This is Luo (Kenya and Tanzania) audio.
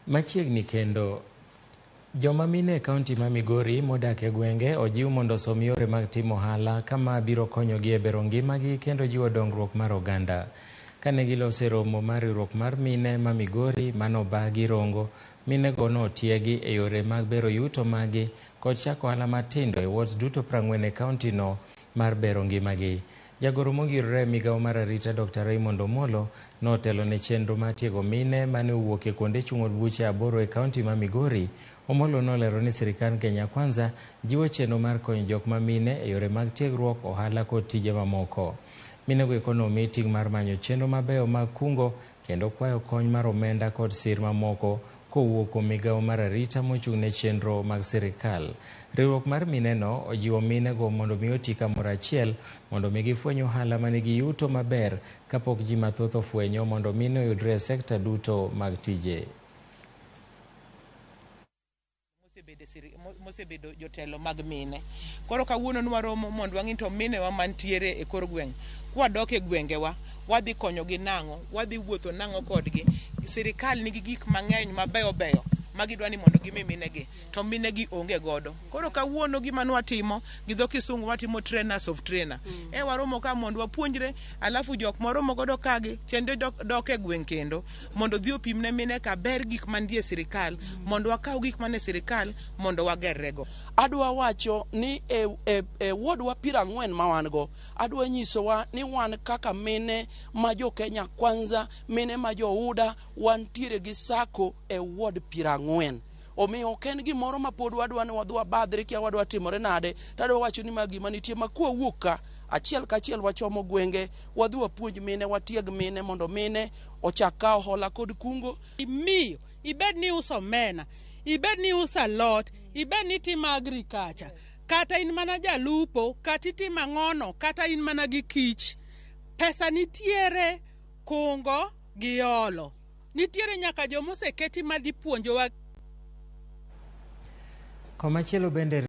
Machiegni kendo, joma mine e kaunti ma Migori modak e gwenge ojiw mondo osom yore mag timo ohala kama biro konyogi e bero ngimagi kendo jiwo dongruok mar oganda. Kane giloso e romo mar riwruok mar mine ma Migori manobagi Rongo, minego notiegi e yore mag bero yuto magi kod chako ohala matindo e wards duto 40 e kaunti no mar bero ngimagi. Jagoro mongirore e migawo mar arita Dr. Raymond Omolo notelo ne chenro mar tiego mine mane owuok e kuonde chung' od buche 8 e kaunti ma Migori. Omolo nolero ni sirikand Kenya Kwanza jiwo chenro mar konyo jok ma mine e yore mag tiegruok, ohala kod tije mamoko. Minego eko nomi ting' mar manyo chenro mabeyo mag kungo kendo kwayo kony mar omenda kod sir mamoko kowuok kuom migawo mar arita mochung' ne chenro mag sirikal. Riwruok mar mineno ojiwo minego mondo mi oti kamoro achiel mondo mi gifweny ohala manigi yuto maber kapok ji mathoth ofwenyo mondo mine oyudre e sekta duto mag tije. Mosebedo jotelo mag mine. Koro kawuono nwaromo mondo wang'i to minewa mantiere e kor gweng', kwadok e gwengewa, wadhi konyogi nang'o, wadhi wuotho nang'o kodgi. Sirikal nigi gik mang'eny mabeyo beyo ma gidwa ni mondo gimi minegi, to minegi onge godo. Koro kawuono gima nwatimo gi dho kisungu watimo trainers of trainer. E waromo ka mondo wapuonjre, alafu jok mwaromo godo kagi chende dok e gweng' kendo mondo odhi opim ne mine ka ber gik mantie e sirikal, mondo wakaw gik mane sirikal mondo wagerrego. Adwa wacho ni e wodwa 40 ma wan go, adwa nyisowa ni wan kaka mine ma jo Kenya Kwanza, mine ma jo UDA, wantiere gi sako e ward 40. Omiyo ok en gimoro ma pod wadwa ni wadhi wabadhre kia wadwa timore nade. Tadwa wacho ni ma gima nitie ma kwawuok ka achiel kachiel wachomo gwenge, wadhi wapuonj mine, watieg mine mondo mine ochak kawo hola kod kungo. Miyo ibed ni iuso omena, ibed ni iuso alot, ibed ni itimo agriculture, kata in mana jalupo, kata itimo ang'ono, kata in mana gi kich, pesa nitiere kungo gi holo. Nitiere nyaka joma oseketi madhi puonjowa. Komachielo bende.